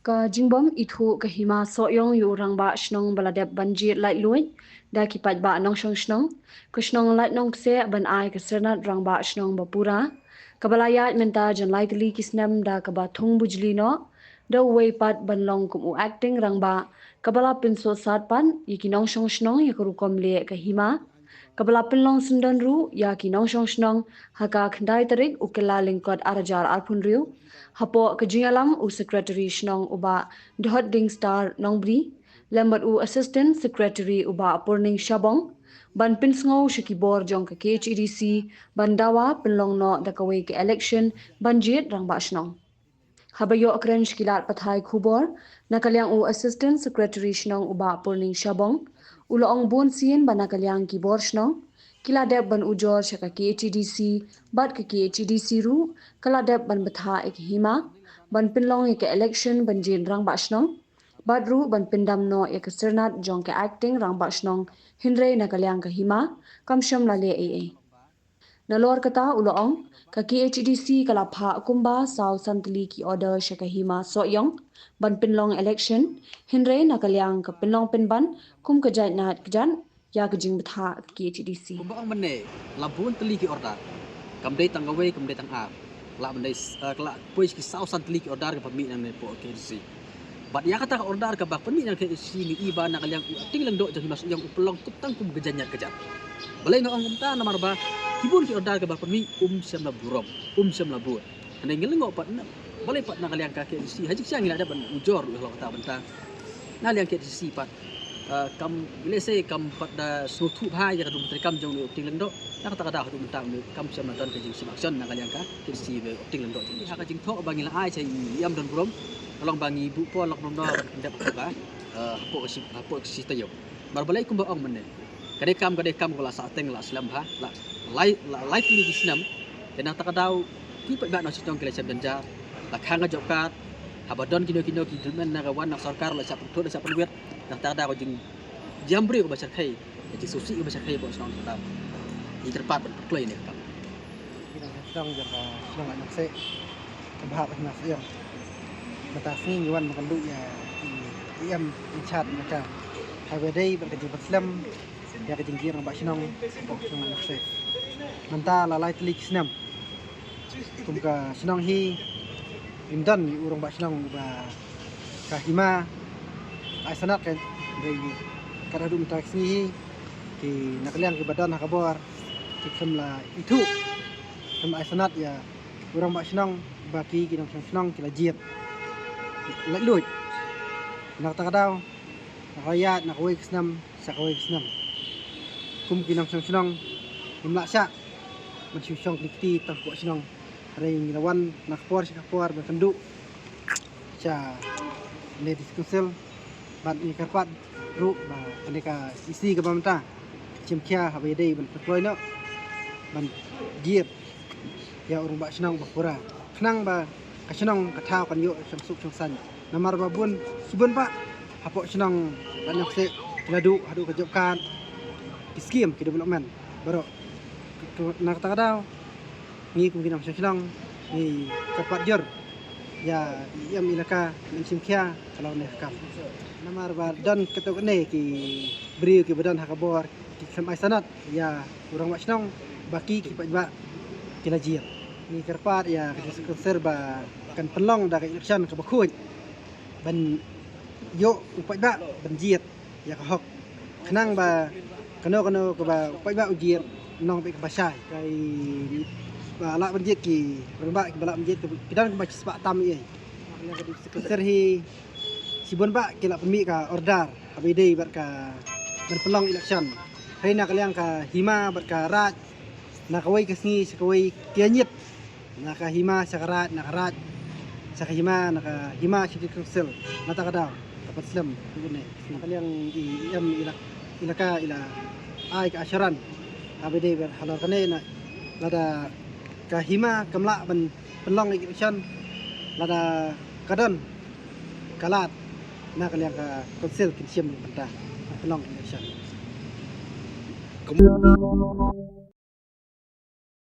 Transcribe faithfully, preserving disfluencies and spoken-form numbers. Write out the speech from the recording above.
Ka jingbym ithuh ka hima Sohiong ïa u rangbah shnong ba la dep ban jied laitluid da ki paidbah nongshong shnong ka shnong Laitumkhrah ban ai ka syrnat rangbah shnong ba pura, kaba la ïaid mynta jan lai tylli ki snem da kaba thung bujli noh da uwei pat ban long kum u acting rangbah, kaba la pynsohsat pat ïa ki nongshong shnong ïa ka rukom leh ka hima, kaba la pynlong syndon ruh ïa ki nongshong shnong ha ka khyndai tarik u Kyllalyngkot arhajar arphew hynriew. Hapoh ka jingïalam u Secretary shnong u Bah Dhohding Star Nongbri lem bad u Assistant Secretary u Bah Purning Shabong ban pynsngew sha ki bor jong ka K H A D C ban dawa pynlong noh da kawei ka election ban jied rangbah shnong. Haba ïoh kren sha ki lad pathai khubor na ka liang u Assistant Secretary shnong u Bah Purning Shabong, u la ong bun sien ba na ka liang ki bor shnong ki la dep ban ujor sha ka K H A D C bad ka K H A D C ruh ka la dep ban bthah ïa ka hima ban pynlong ïa ka election ban jied rangbah shnong bad ruh ban pyndam noh ïa ka syrnat jong ka acting rangbah shnong, hynrei na ka liang ka hima kam shym la leh ei ei. Nalor kata u la ong ka K H A D C ka la phah kumba saw san tylli ki order sha ka hima Sohiong ban pynlong election, hynrei na ka liang ka pynlong pynban kum ka jait nat ka jait ïa ka jingbthah ka K H A D C. Kumba ong mynne, la bun tylli ki order. Kam dei tang kawei, kam dei tang ar. La mynne, eh, ka la poi ki saw san tylli ki order kaba mih nangne hapoh K H A D C. Bad ïa kata ka order kaba pynmih na K H A D C ngi i ba na ka liang u Acting Lyngdoh jong hima Sohiong u pynlong kup tang kum ka jait nat ka jait. Balei nga ong kumta namar ba ki bun ki order kaba pynmih um shym la burom, um shym la bud. Hynrei ngi lyngngoh pat na, balei pat na ka liang ka K H A D C ha jingshisha ngi la dep ban ujor ruh halor kata bynta. Na liang K H A D C pat, eh, kam, let's say, kam pat da sngewthuh bha ïa ka jingtrei kam jong u Acting Lyngdoh. Na kata ka daw haduh mynta u kam shym la don ka jingshim action na ka liang ka K H A D C bad u Acting Lyngdoh jong ngi. Ha ka jingthoh ba ngi la ai sha i Em Don Burom, ka long ba ngi buh por lok nongno ban pyndep ka, eh, hapoh ka shi, hapoh ka shi taïew. Namar balei kumba ong mynne, ka dei kam, ka dei kam kaba la sah teng, la slem bha, la lai, la lai tylli ki snem. Te na kata ka daw ki paidbah nongshong shnong ki la shem jynjar, la khang ka job card. Haba don kino kino ki development na ka wan na sorkar la shah pynthut, la shah pynwit. Na kata ka daw ka jing, jingïam briew kaba shyrkhei, ka jingsngewsih kaba shyrkhei hapoh shnong, na kata ka daw ngi kyrpad ban pynkloi ïa kane ka kam. Ki nongshong shnong jong ka shnong Laitumkhrah, ka bhah ka hima Sohiong. Mynta ka sngi ngi wan ban kynduh ïa i Em in charge na ka highway dei bad ka jingpynslem ïa ka jingjied rangbah shnong hapoh shnong Laitumkhrah. Mynta la lai tylli ki snem kum ka shnong hi im don u rangbah shnong uba ka hima ai sanad ka dei, ka haduh mynta ka sngi hi ki na ka liang kiba don ha ka bor ki khlem la ithuh, khlem ai sanad ïa u rangbah shnong ba ki, ki nongshong shnong ki la jied laitluid. Na kata ka daw, na ka ïaid na kawei ka snem sha kawei ka snem, kum ki nongshong shnong ngim lah shah ban shu shong kine kti tang hapoh shnong. Hynrei ngi la wan na ka por sha ka por ban kynduh sha ne District Council bad ngi kyrpad ruh ba kane ka E C kaba mynta shim khia haba ïadei ban pynkloi noh ban jied ïa u rangbah shnong ba pura, khnang ba ka shnong ka thaw kan ïoh shong suk shong saiñ. Namar ba bun, shibun bah hapoh shnong Laitumkhrah ki la duh haduh ka job card, ki skim, ki development baroh. Na kata ka daw ngi kum ki nongshong shnong ngi kyrpad jur ïa i Em Elaka ban shim khia halor kane ka kam. Namar ba don katto katne ki briew kiba don ha ka bor ki khlem ai sanad ïa u rangbah shnong ba ki, ki paidbah ki la jied. Ngi kyrpad ïa ka District Council ba kan pynlong da ka election kaba khuid ban ïoh u paidbah ban jied ïa ka hok, khnang ba kano kano kaba u paidbah u jied nong bad kaba shai. Ka i ba lah ban jied ki rangbah kiba lah ban jied ki don kumba shispah tam ïa. Ka District Council hi shibun bah ki la pynmih ka order haba ïadei bad ka ban pynlong election. Hynrei na ka liang ka hima bad ka raid, na kawei ka sngi sha kawei ki ïa ñiet. Na ka hima sha ka raid, na ka raid sha ka hima, na ka hima sha District Council. Na kata ka daw ka pynslem ruh ne. Na ka liang i Em Elak, Elaka i la ai ka assurance haba ïadei bad halor kane, na lada ka hima kam lah ban pynlong election, lada ka don ka lad, na ka liang ka Council kin shim bynta pynlong election.